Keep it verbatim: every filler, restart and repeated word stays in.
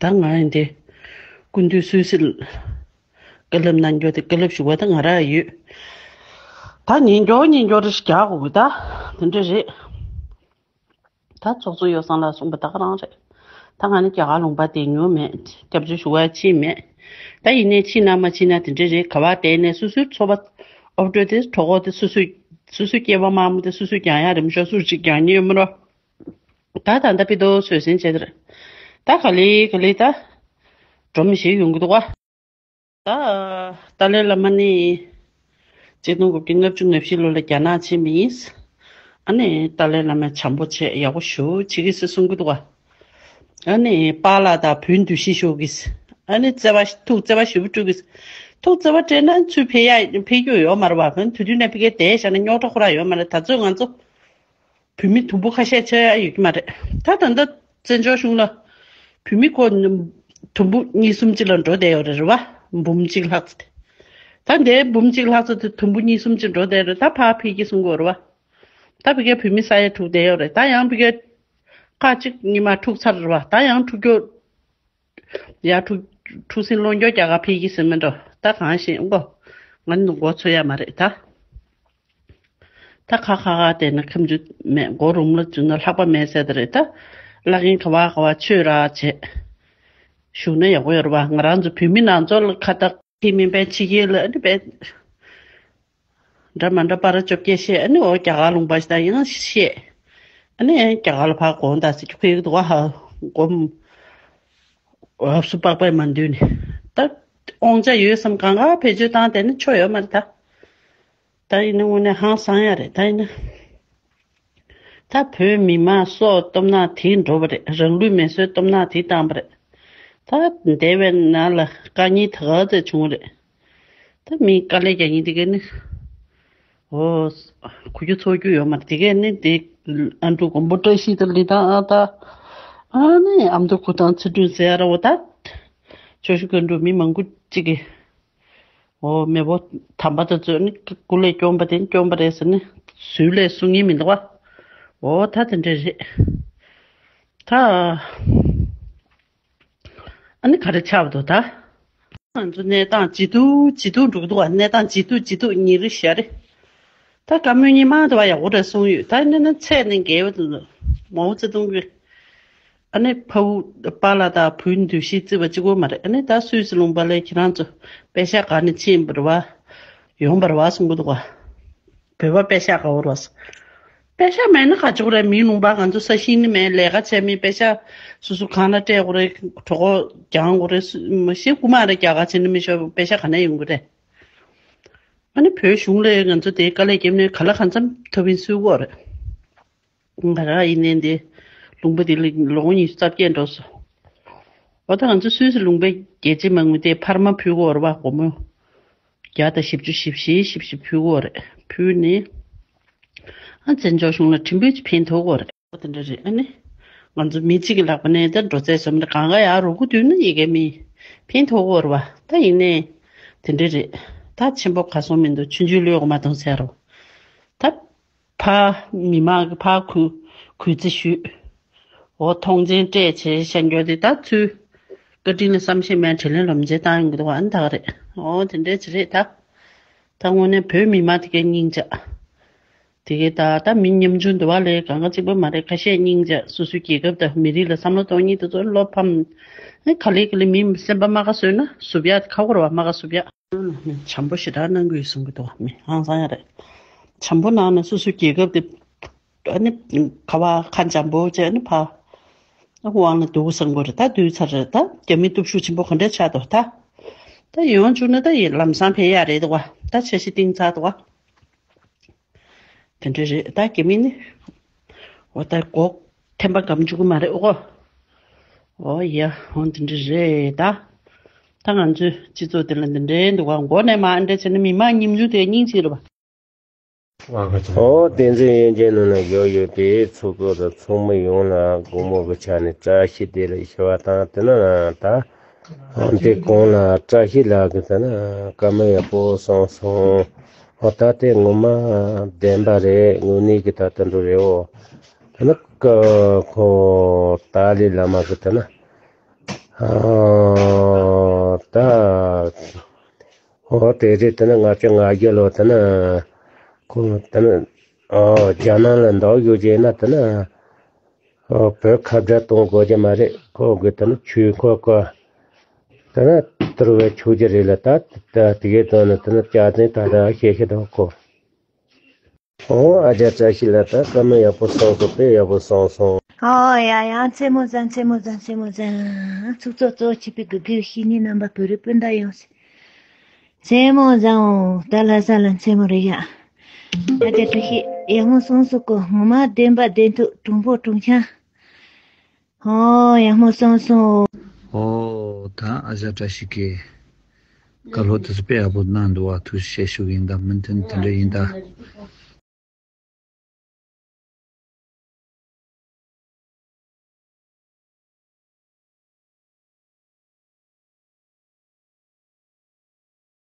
ད་ང་ཡིན་དེ་སྐུ་མདུན་སུད་སི་བཀའ་སློབ་གནང་རྒྱུ་དེ་བཀའ་སློབ་ཞུ་བ་ད་ང་རང་ཡོད། ད་ཉིན་འགྱོ་ཉིན་འགྱོ་རེ་ཞིག་རྒྱག་དགོས་གི་ད་དེ་འདྲ་རེད། ད་ཚོགས་གཙོ་ཡོ་བསྲང་ལགས་གསུངས་པ་ད་ག་རང་རེད། ད་ང་ནི་རྒྱ་གར་ལུང་པ་དེ་ཉུང་མེད། སྐྱབས་བཅོལ་ཞུ་བ་ཕྱིན་མེད། ད་ཡིན་ནའི་ཕྱིན་ན་མ་ཕྱིན་ན་དེ་འདྲ་རེད། ག་བ་བསྡད་ནས་སོ་སོའི་འཚོ་བ་ཨོབ་སྤྲོད་དེ་གྲོགས་པོ་དེ་སོ་སོའི་སོ་སོའི་སྐྱེས་པ་དམར་མོ་དེ་སོ་སོས་ཀྱང་ཡ་རིམ་ཤོག་སུ་ཅིག་ཀྱང་ཉེ་མི་རོ། ད་ད་ལྟ་པི་ཏོ་བཟོད་སྲན་བྱས་དེ་རེད། ད་ག་ལེ་ག་ལེ་ད་སྒྲོམ་ཞིག་ཡོང་གི་འདུག་བ། ད་ཏཱ་ལའི་བླ་མ་ནི་གཅིག་སྟོང་དགུ་བརྒྱ་ལྔ་བཅུ་ང་བཞི་ལོ་ལ་རྒྱ་ནག་ཕྱིན་པ་ཡིན། ཨ་ནི་ཏཱ་ལའི་བླ་མས་བྱམས་པོ་བྱས་ཡག་པོ་ཞུ་བྱེད་ཀྱི་ཟེར་གསུང་གི་འདུག་བ། ཨ་ནི་པཱ་ལགས་དང་བོད་འདུ་ཤེས་ཤོག་གིས་ཨ་ནི་བརྩེ་བ་ཐུགས་བརྩེ་བ་ཞེ་པོ་སྤྲོད་ཀྱི། ཐུགས་བརྩེ་བ་སྤྲད་ན་ཚུར་ཕེབས་ཡ་ཕེབས་རྒྱུ་ཡོད་མ་རེད་བ། དུས་དུས་ནས་ཕ་གིར་བསྡད་བཞག་ན་རྙོག་དྲ་ཁོ་རང་ཡོད་མ་རེད། ད་ཚོད་ང་ཚོ་བོད་མི་དུམ་བུ་ཁ་ཤས་ཆགས་ཡ་ཡོད་ཀྱི་མ་རེད། ད་ད་ལྟ་བཙན་བྱོལ་གཞུང་ལ་བོད་མི་ཁོ་དུམ་བུ་གཉིས་གསུམ་ཅིག་ལ་འགྲོ་བསྡད་ཡོད་རེད་རེད་བ། འབུམ་གཅིག་ལྷག་ཙམ་དེ། ད་འདའི་འབུམ་གཅིག་ལྷག་ཙམ་དེ་དུམ་བུ་གཉིས་གསུམ་ཅིག་འགྲོ་བསྡད་རེད། ད་ཕར་ཕེབས་ཀྱི་གསུང་གི་ཡོད་རེད་བ། ད་ཕ་གིར་བོད་མི་ས་ཡ་དྲུག་བསྡད་ཡོད་རེད། ད་ཡང་ཕ་གིར་ཁག་ཅིག་ཉི་མ་འཁྲུག་ཚར་རེད་བ། ད་ཡང་འཁྲུག་རྒྱུ། ཡར་འཁྲུག་འཁྲུག་ཟིང་སློང་རྒྱུ་རྒྱ་གར་ཕེབས་ཀྱི་ཟེར་མི་འགྲོ། ད་གང་ཤེས་མགོ་ང་ནི་མགོ་ཚོད་ཡ་མ་རེད་ད། ད་ཁ་ཁ་ཁ་བལྟས་ན་ཁམ་ཆུ་མེད། མགོ་རུམ་ལ་འཛུལ་ན་ལྷགས་པ་མེད་ཟེར་དེ་རེད་ད། བླ་རྒན་ག་བ་ག་བ་ཆོས་ར་བྱེད། བཞུགས་ན་ཡག་པོ་ཡོད་རེད་བ། ང་རང་ཚོ་བོད་མི་ནང་ཚོ་ལ་ཁ་བཏགས་ཁྱེད་མིན་པའི་ཕྱི་རྒྱལ་ལ་ཨ་ནི་པའི་འདྲ་མ་འདྲ་པར་བཅོ་བརྒྱད་བཤད། ཨ་ནི་འོ་རྒྱ་གར་ལུང་པ་ཞིག་དང་ཡང་བཤད། ཨ་ནི་རྒྱ་གར་ལ་ཕར་དགོངས་དག་ཟེར་གྱི་ཁོའི་འདུག་བ། ཧ་དགོངས་ཨབ་སུ་པག་པས་མ་འདུས་ནས་ད་དབང་ཆ་ཡོད་བསམ་གང་ག་བེད་སྤྱོད་བཏང་བསྡད་ན་ཆོ་ཡོད་མ་རེད་ད། ད་ཡིན་ན་དངོས་གནས་ཧང་སང་ཡ་རེད། ད་ཡིན་ན་ད་བོད་མི་མང་སྲོག་སྟོབས་ན་དེ་འགྲོ་བ་རེད། རང་ལུས་མེ་གསོད་སྟོབས་ན་དེ་བཏང་བ་རེད། ད་འདས་པའི་ནང་ལ་དཀའ་ངལ་ད་ག་ཚོད་བྱུང་བ་རེད། ད་མི་དཀའ་ལས་རྒྱག་མཁན་དེ་གས་ནི་འོ་གོ་རྒྱུ་ཚོར་རྒྱུ་ཡོད་མ་རེད། དེ་གས་ནི་དེ་ཨ་འབྲུག་མགོན་པོ་བཀྲ་ཤིས་དང་ལི་ཐང་ཨ་ད་ཨ་ནི་ཨ་མདོ་ཁུ་ཐང་ཚེ་སྒྲོན་ཟེར་ཡ་ར་འོ་ད་ཇོ་ཤུ་དགོན་འབྲུག་མི་མང་པོ་གཅིག་གིས། འོ་མེས་པོ་དམ་པ་དེ་ཚོས་ནི་སྐུ་ལས་བསྐྱོན་པ་དེ་བསྐྱོན་པ་རེད་ཟེར་ནས་ཟུར་ལས་གསུང་མཁན་མི་འདུག་བ། འོ་ད་དེ་འདྲ་རེད། ད་ཨ་ནི་ག་རེ་ཆགས་པ་འདུག་ད། ང་ཚོ་གནས་སྟངས་ཇེ་སྡུག་ཇེ་སྡུག་འགྲོ་གི་འདུག་བ། གནས་སྟངས་ཇེ་སྡུག་ཇེ་སྡུག་ཉིན་རེ་ཞག་རེ། ད་བཀའ་མོལ་གཉིས་མང་དུ་བ་ཡག་པོ་རེད་གསུངས་ཡོད། ད་ནི་ནི་ཚད་ནི་འགལ་བ་དུ་མའོ་ཙེ་ཏུང་གི་ཨ་ནི་ཕ་བུ་པཱ་ལགས་དང་བུའི་འདུ་ཤེས་བརྩི་བ་གཅིག་པོ་མ་རེད། ཨ་ནི་ད་སུད་སི་ལུང་པ་ལ་ཁྱེད་རང་ཚོ་པེ་ཤག་ག་ནས་ཕྱིན་པ་རེད་བ། ཡོང་པ་རེད་བ་གསུང་གི་འདུག་བ། བོད་པ་པེ་ཤག་ག་བོར་བ། པེ་ཤག་མེད་ན་ག་ཅིག་རེད། མིའི་ལུང་པ་ང་ཚོ་ས་ཞིང་ནི་མེད། ལས་ཀ་བྱས་མི་པེ་ཤག་སོ་སོ་གང་ལ་སྤྲད་དགོས་རེད། གྲོད་ཁོག་རྒྱང་དགོས་རེད། སུ་མ་ཤེས་རྐུ་མ་རེད། རྒྱ་གར་ཕྱིན་ན་མི་ཤོར་པེ་ཤག་ག་ནས་ཡོང་གི་རེད། ཨ་ནི་བོད་གཞུང་ལས་ང་ཚོ་དེའི་དཀའ་ལས་བརྒྱབ་ནས་ག་ལ་གང་འཚམ་ཐོབ་པིན་སུས་དགོས་རེད། ང་རང་ཡིན་ནའི་འདི་ལུང་པ་འདི་ལ་ལོ་ངོ་ཉི་ཤུ་རྩ་བརྒྱད་འགྲོ་སོང་། འོ་ད་ང་ཚོ་སུད་སི་ལུང་པའི་རྒྱལ་གཅེས་མ་དངུལ་དེ་འཕར་མ་ཕུལ་དགོས་རེད་བ། སྒོར་མོ་བརྒྱ་དང་བཞི་བཅུ་ཞེ་བཞི་ཞེ་བཞི་ཕུལ་དགོས་རེད། ཕུལ་ནས་ཨ་བཙན་བྱོལ་གཞུང་ལ་ཕྲན་བུ་ཅིག་ཕན་ཐོགས་དགོས་རེད། འོ་དེ་འདྲ་རེད། ཨ་ནི་ང་ཚོ་མི་གཅིག་གི་ལག་པ་ནས་ད་འགྲོ་རྩིས་བཟོ་མི་རེད། གང་ག་ཡར་རོགས་སྐུ་བསྡུས་ན་ཡི་གེ་མི་ཕན་ཐོགས་དགོས་རེད་བ། ད་ཡིན་ནའི་དེ་འདྲ་རེད། ད་ཆེན་པོ་ག་སོང་མི་འདུག་ཆུང་ཆུང་ལོས་གོ་མ་གཏོང་ཟེར་རོ། ད་ཕ་མི་མང་གི་ཕ་གུས་གུས་བརྩི་ཞུས། འོ་ཐོངས་མཆན་སྤྲད་བྱས་བཤད་རྒྱུ་དེ་ད་ཚུལ་བཀའ་དྲིན་ལ་བསམ་ཤེས་མེད་དྲིན་ལན་ལམ་རྗེས་བཏང་ཡོང་གི་འདུག་ཨ་ནི་ད་ག་རེད། འོ་དེ་འདྲའི་ཅི་རེད་ད། ད་དངོས་གནས་བོད་མི་མང་དེ་གའི་སྙིང་རྗེ། དེ་གའི་ད་ད་མི་ཉམ་ཆུང་འདུག་བ་ལས་གང་ག་གཅིག་པ་མ་རེད། ཁ་ཤས་སྙིང་རྗེ། སོ་སོའི་རྒྱལ་ཁབ་དང་མི་རིགས་ལ་བསམ་བློ་གཏོང་མཁན་དེ་ཚོ་བློ་ཕམ། ཨེ་ག་ལེ་ག་ལེ་མི་སེམས་པ་རྨ་ཁ་བཟོས་ན་བསུབ་ཡ་ཁག་པོ་རེད་བ། རྨ་ཁ་བསུབ་ཡ། བྱམས་པོ་ཞེ་དྲག་གནང་གི་ཡོད་གསུང་གི་འདུག་མི་ཧང་སང་ཡ་རེད། བྱམས་པོ་གནང་ན་སོ་སོའི་རྒྱལ་ཁབ་དེ་ཨ་ནི་ཁ་བ་ཁ་འཇམ་པོ་བྱས་ནི་ཕ་དབང་ལ་འདུག་བསམ་དགོས་རེད། ད་འདུས་ཚར་རེད། ད་རྒྱ་མི་སྟོབས་ཤུགས་ཆེན་པོ་ག་འདྲ་ཆགས་འདུག་ད་ད་ཡོང་བཅུག་ན་ད་ཡི་ལམ་སང་ཕེབས་ཡ་རེད་འདུག་བ། ད་འཆར་གཞི་བཏིང་ཚར་འདུག་བ། དེ་འདྲ་རེད། ད་རྒྱ་མི་ནི་འོ་ད་སྒོ་ཐེམ་པ་སྒམ་བཅུག་གི་མ་རེད་ཨོ། འོ་ཡ་འོ་དེ་འདྲ་རེད་ད། ད་ང་ཚོའི་སྤྱི་ཚོགས་དེ་ལ་འདི་འདྲའི་འདུག་ག་མགོ་ནས་མ་འདྲ་བྱས་ན་མི་མང་ཉམ་ཆུང་དེ་སྙིང་རྗེ་རེད་པ། ཨོ་བསྟན་འཛིན་དབྱངས་ཅན་ནང་ན་བཞུགས་ཡོད་པའི་ཚོགས་གཙོ་དང་ཚོགས་མི་ཡོངས་ལ་དགོང་མོ་གི་ཆ་ནས་བཀྲ་ཤིས་བདེ་ལེགས་ཞུ་བ་དང་། དེ་ན་ད་འདི་གོང་ལ་བཀྲ་ཤིས་ལགས་ཀྱིས་ད་ན་བཀའ་མོལ་ཡག་པོ་གསུངས་སོང་། ཨོ་ད་དེ་ངོ་མ་བདེན་པ་རེད། དངོས་གནས་ཀྱི་ད་ལྟ་འགྲོ་རེད་ཨོ། ད་ནི་ཀ་ཁོ་ཏཱ་ལའི་བླ་མ་གི་ད་ན་ ཨོ་ད། ཨོ་དེ་རེད། དེ་ནི་ལྔ་བཅུ་ང་བརྒྱད་ལོ་དེ་ནི་ཁོ་དེ་ནི་ཨོ་རྒྱ་ནག་ལ་འདུག་ཡོད་ཅེ་ན་དེ་ནི་ཨོ་བོད་ཁ་བྲལ་གཏོང་དགོས་ཀྱི་མ་རེད། ཁོ་གི་དེ་ནི་ཆོས་ཁོ་ཁོ་དེ་ནི་དུར་བའི་ཆོས་ཀྱི་རེད་ལ། ད་ད་དེ་གའི་དོན་ནི་དེ་ནི་སྐྱག་རྫུན་ད་ད་བཤད་ཤི་འདུག་ཁོ། ཨོ་ཨ་ཅག་བཀྲ་ཤིས་ལགས། ད་བཀའ་མོལ་ཡག་པོ་གསུངས་སོང་། དཔེ་ཡག་པོ་གསུངས་སོང་། ཨོ་ཡ་ཡ། མཚན་མོ་བཟང་། མཚན་མོ་བཟང་། མཚན་མོ་བཟང་། ཚོགས་གཙོ་གཙོ་བྱས་པའི་དགེ་རྒན་བཤེས་གཉེན་རྣམ་པ། བོད་རིགས་སྤུན་ཟླ་ཡོངས་སུ་མཚན་མོ་བཟང་། ད་ལྷ་ས་ལ་མཚན་མོ་རེད་ཡ། ཨ་ཅག་བཀྲ་ཤིས་ཡག་མོ་གསུངས་སོང་གོ། ངོ་མ་བདེན་པ་བདེན་ཐུག། དྲང་པོ་དྲང་འཆམ། ཨོ་ཡག་མོ་གསུངས་སོང་། ཨོ་ད་ཨ་ཅག་བཀྲ་ཤིས་ཀྱིས་བཀའ་སློབ་དེ་ཚོ་དཔེ་ཡག་པོ་གནང་འདུག་བ། ཐུགས་རྗེ་ཆེ་ཞུ་གི་ཡིན། ད་མུ་མཐུད་དེ་འདྲ་ཡིན་ད།